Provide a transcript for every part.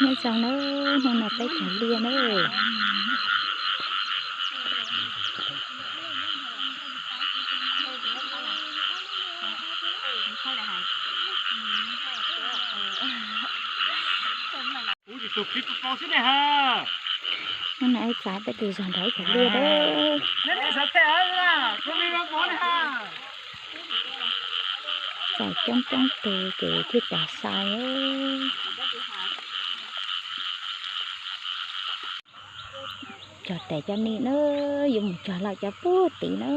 Nyob zoo nawb, hnub no peb cog liaj nawb. Hnub no ib txav peb tus zog nrog ib cog liaj nawb. Txav coob coob tus ces thiaj tas sai. Cog tes cov ni na, yuav mus cog lawm cov puag tid na.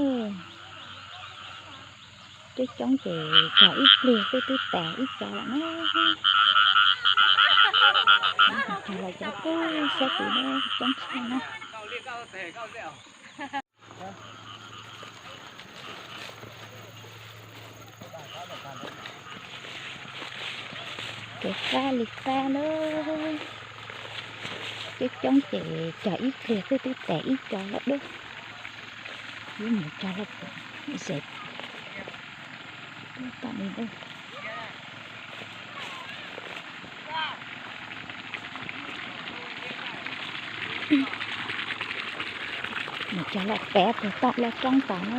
Coob coob ces cog ib pliag xwb twb tas ib co lawm na. Cog lawm cov puag sab tid na, coob tshaj na. Kev fab li fab na. Coob coob ces cog ib pliag xwb twb tas ib co lawm dub. Yuav mus cog lawm zem tom li dub. Mus cog lawm pem puag tom laj roob tod na.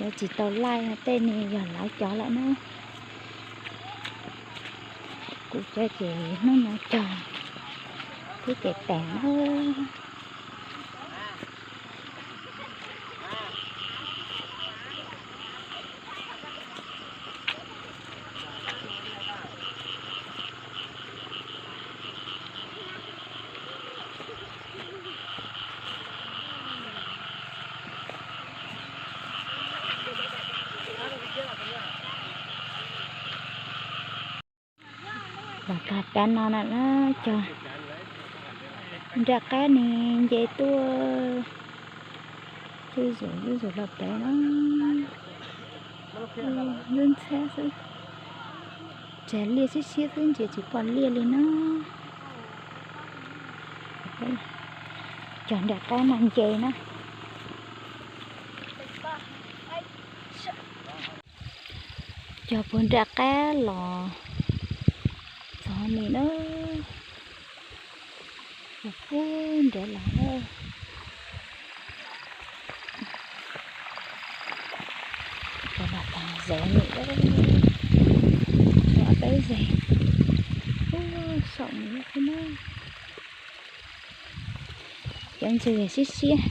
Cov tsis tau laij tej ni yog lawv cov lawm na. Kuv cov ces hnub no cog thiab ces tas na. Los txog pab no na, cog nram qab ne nce tuaj zuj zus zuj zus los pem na. Lub ntxhab xwb, tsag liaj siab siab xwb ntsia tsis pom liaj li na. Cog nram qab no nce na. Cog puag nram qab los txog ni na. Puag nrad los na. Cov los txog zem ni, txog peb zem. Saum no xwb na. Cov ntses siab siab,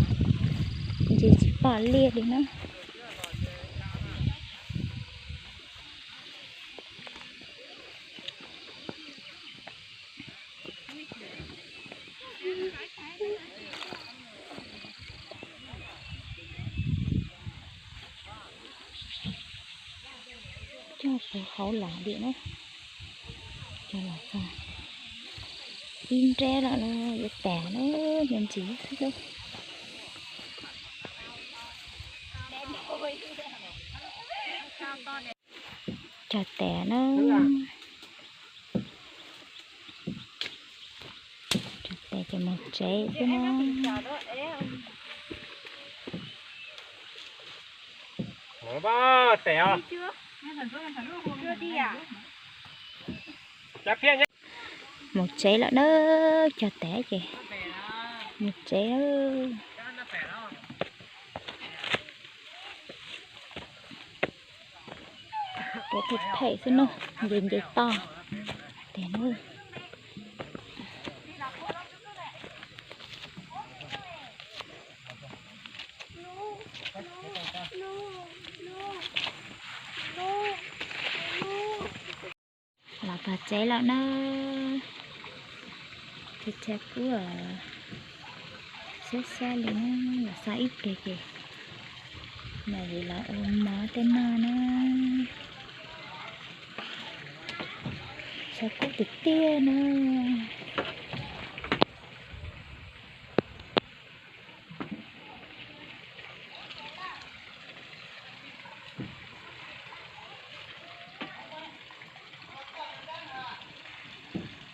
ntses tsis pom liaj li na. Cog puag hauv los li na. Cog los txog ib nrab lawm los yuav tas na, nyob ntsis xwb lauj. Cog tas na. Cog tas ces mus tsev xwb na. Mus tsev lawm na, cog tas ces mus tsev. Cov phem phem xwb na, nce nce toj tiag na. Los txog tsev lawm na. Tshav tshav kub, xab xab li na, los xauj ib pliag ces mam li los ua mov tej no na. Tshav kub tiag tiag na.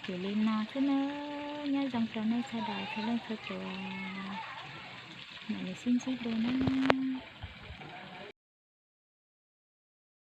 Ces li no xwb na, nyob zoo rau nej sawv daws txhua leej txhua tus. Nws xwb ntxub dua na.